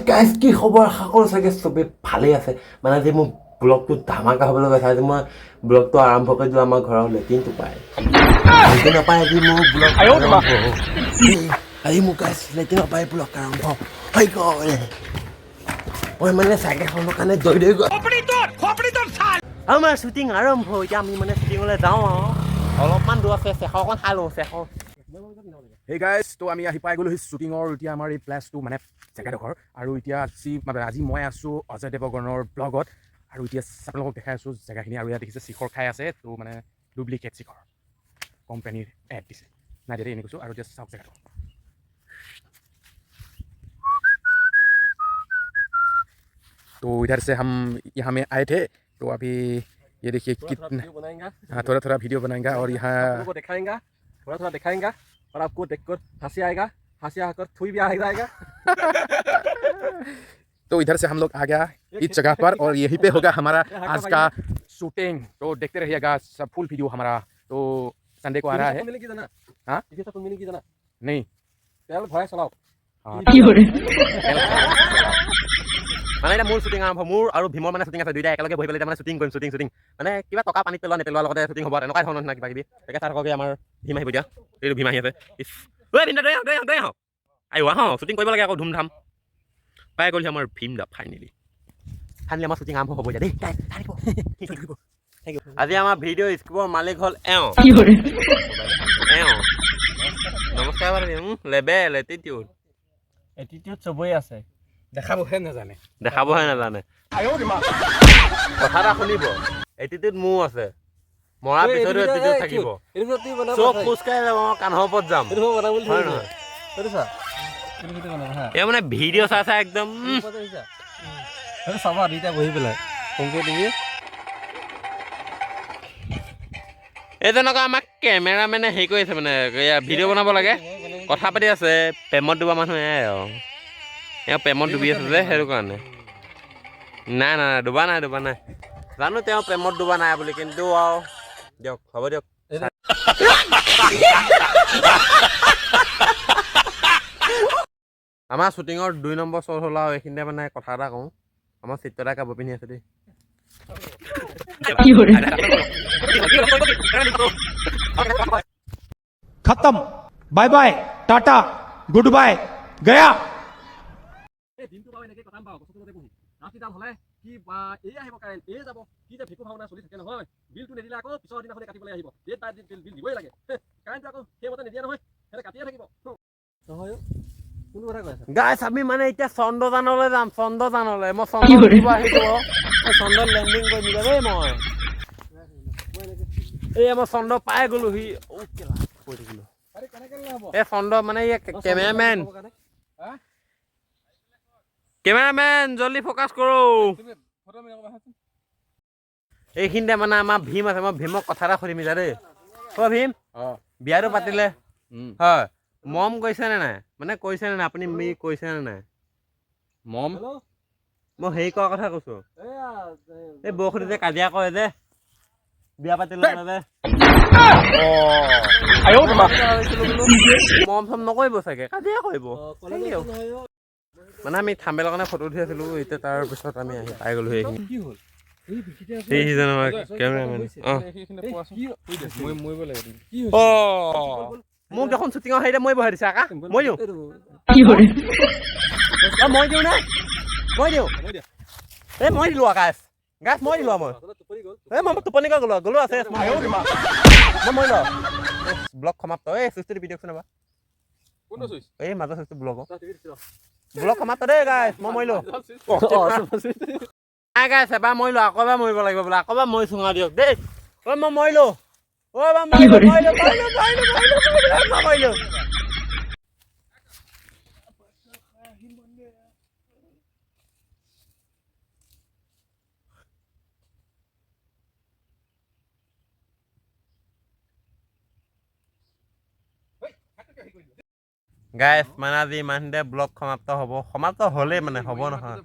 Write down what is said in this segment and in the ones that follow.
Guys, কি খবৰ? আশা কৰোঁ চাগে চবেই ভালেই আছে। মানে আজি মোৰ ব্লগটো ধামাকা হ'বলৈ গৈছে। আজি মই ব্লগটো আৰম্ভ কৰি দিলোঁ আমাৰ ঘৰৰ লেট্ৰিনটো পাই। লেট্ৰিনৰ পৰাই আজি মোৰ ব্লগ আৰম্ভ। আজি মোৰ গাইজ লেট্ৰিনৰ পৰাই ব্লগ আৰম্ভ হৈ গ'ল। মই মানে চাইকেলখনৰ কাৰণে দৌৰি দৌৰি গৈ আমাৰ শ্বুটিং আৰম্ভ। এতিয়া আমি মানে শ্বুটিঙলৈ যাওঁ আৰু অলপমান দূৰ আছে, চেখৰ অকণ খাই লওঁ, চেখৰ। হেই গাইজ, তো আমি আহি পাই গ'লোঁ সেই শ্বুটিঙৰ। এতিয়া আমাৰ এই প্লেচটো মানে জেগাডোখৰ আৰু এতিয়া আজি মানে আজি মই আছোঁ অজয় দেৱগণৰ ব্লগত আৰু এতিয়া আপোনালোকক দেখাই আছোঁ জেগাখিনি। আৰু ইয়াত দেখিছে শিখৰ খাই আছে, তো মানে ডুপ্লিকেট শিখৰ কোম্পানীৰ এড দিছে নাই দিয়া, এনেই কৈছোঁ। আৰু এতিয়া চাওক জেগাটো। तो इधर से हम यहाँ में आए थे, तो अभी ये देखिए कितना बनाएंगा। हाँ, थोड़ा थोड़ा वीडियो बनाएंगा और यहाँ आपको दिखाएंगा, थोड़ा थोड़ा दिखाएंगा और आपको देखकर हंसी आएगा, हंसी आकर थुई भी आएगा। तो इधर से हम लोग आ गया इस जगह पर और यहीं पे होगा हमारा आज का शूटिंग। तो देखते रहिएगा सब फुल वीडियो हमारा। तो संडे को आ रहा है। মিলি কি জানা? হা? এতিয়া তুমি কি জানা? नहीं। তেল ভৰাই চলাওক। हाँ। মানে এতিয়া মোৰ শ্বুটিং আৰম্ভ। মোৰ আৰু ভীমৰ মানে শ্বুটিং আছে। দুইটা একেলগে বহি পেলাই এতিয়া মানে শ্বুটিং কৰিম। শ্বুটিং শ্বুটিং মানে কিবা টকা পানীত পেলোৱা নেপেলোৱাৰ লগতে শ্বুটিং হ'ব, তেনেকুৱা ধৰণৰ নিচিনা কিবা কিবি। তাকে চাই থাকক। এই আমাৰ ভীম আহিব এতিয়া। এইটো ভীম আহি আছে। ইছ, ঐ ভীম দা, দৈ আহক, দৈ আহক, দৈ আহক, আইও আহক, শ্বুটিং কৰিব লাগে আকৌ ধুমধাম। পাই গ'লহি আমাৰ ভীম দা। ফাইনেলি ফাইনেলি আমাৰ শ্বুটিং আৰম্ভ হ'ব এতিয়া দেই। Thank U. আজি আমাৰ ভিডিঅ' স্ক্ৰিপৰ মালিক হ'ল এওঁ এওঁ নমস্কাৰ বাৰু। Label attitude. এটিটিউড চবৰে আছে। দেখাবহে নাজানে। দেখাবহে নাজানে। কথা এটা শুনিব, এটিটিউড মোৰো আছে। মৰাৰ পিছতো এটিটিউড থাকিব। চব খোজকাঢ়ি যাব, মই কান্ধৰ ওপৰত যাম, হয় নহয়? এই মানে ভিডিঅ' চাই চাই একদম চাবা দুইটা বহি পেলাই কমকে তুমি। এই তেনেকুৱা আমাক কেমেৰামেনে হেৰি কৰি আছে, মানে এয়া ভিডিঅ' বনাব লাগে, কথা পাতি আছে। প্ৰেমত ডুবা মানুহ এয়াই আৰু। এওঁ প্ৰেমত ডুবি আছে যে সেইটো কাৰণে। নাই নাই নাই, ডুবা নাই, ডুবা নাই। জানো তেওঁ প্ৰেমত ডুবা নাই বুলি, কিন্তু আৰু দিয়ক, হ'ব দিয়ক। আমাৰ শ্বুটিঙৰ 2 নম্বৰ শ্বট হ'ল আৰু এইখিনিতে মানে কথা এটা কওঁ, আমাৰ চিত্ৰদাই কাপোৰ পিন্ধি আছে দেই। खत्म, bye bye, tata, good bye, गया। এই দিনটো বাৰু এনেকৈ কটাম বাৰু গছৰ তলতে বহি। ৰাতিডাল হ'লে কি বা এই আহিব কাৰেণ্ট, এই যাব। কি যে ভেকু ভাওনা চলি থাকে নহয়। বিলটো নিদিলে আকৌ পিছৰ দিনাখনে কাটিবলৈ আহিব। ডেট বাই ডেট বিল দিবই লাগে। কাৰেণ্টটো আকৌ সেইমতে নিদিয়ে নহয়, সিহঁতে কাটিয়ে থাকিব। নহয়, কোনটো কথা কৈ আছে? গাইছ, আমি মানে এতিয়া চন্দ্ৰযানলৈ যাম, চন্দ্ৰযানলৈ। মই চন্দ্ৰ দিব আহিছোঁ। মই চন্দ্ৰত লেণ্ডিং কৰিম এতিয়া দেই। মই এই মই চন্দ্ৰ পাই গ'লো। সি অ' কেলা পৰি থাকিলোঁ। এই চন্দ্ৰ মানে এই কেমেৰামেন, কেমেৰামেন, জল্দি ফ'কাছ কৰোঁ। এইখিনিতে মানে আমাৰ ভীম আছে। মই ভীমক কথা এটা সুধিম এতিয়া দেই। অ' ভীম, বিয়াটো পাতিলে হয়, মম কৰিছে নে নাই? মানে কৰিছে নে নাই আপুনি? মি কৰিছে নে নাই? মম? মই হেৰি কৰাৰ কথা কৈছো, এই বৰষুণ যে কাজিয়া কৰে যে, বিয়া পাতিলে যে মম চম নকৰিব চাগে, কাজিয়া কৰিব। Thank you. মানে আমি থাম্বেলৰ কাৰণে ফটো উঠি আছিলো এতিয়া। তাৰপিছত আমি আহি পাই গ'লো সেইখিনি। কি হ'ল? এই ভিকিতে আছে। সেইজন আমাৰ কেমেৰামেন। অঁ। কি? অঁ, মোক দেখোন শ্বুটিঙৰ হেৰিতে মই বহাই দিছে। আকা মই দিওঁ, অ মই দিওঁ নে মই দিওঁ? এই মই দিলোঁ। আকাশ গাছ মই দিলোঁ। মই এই মই টোপনি গৈ গ'লো গ'লো আছে। মই মৰিলো। ব্লগ সমাপ্ত। এই চুইচটো টিপি দিয়কচোন এবাৰ। এই মাজৰ চুইচটো। ব্লগ ব্লগ সমাপ্ত দেই গাইছ, মই মৰিলো। নাই গাইছ, এবাৰ মৰিলো, আকৌ এবাৰ মৰিব লাগিব বোলে। আকৌ এবাৰ মৰিছো আৰু দিয়ক দেই। ঐ মই মৰিলো, ঐ মই মৰিলো, মৰিলো, মৰিলো, মৰিলো, মৰিলো, মৰিলো, মই মৰিলো। গাইছ, মানে আজি ইমানতে ব্লগ সমাপ্ত হ'ব। সমাপ্ত হ'লেই মানে হ'ব নহয়,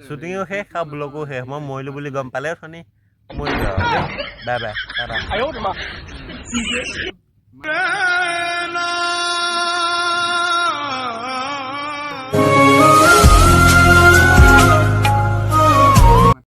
শ্বুটিঙো শেষ আৰু ব্লগো শেষ। মই মৰিলো বুলি গম পালে অথনি মৰিলো আৰু দেই। Bye bye, tata.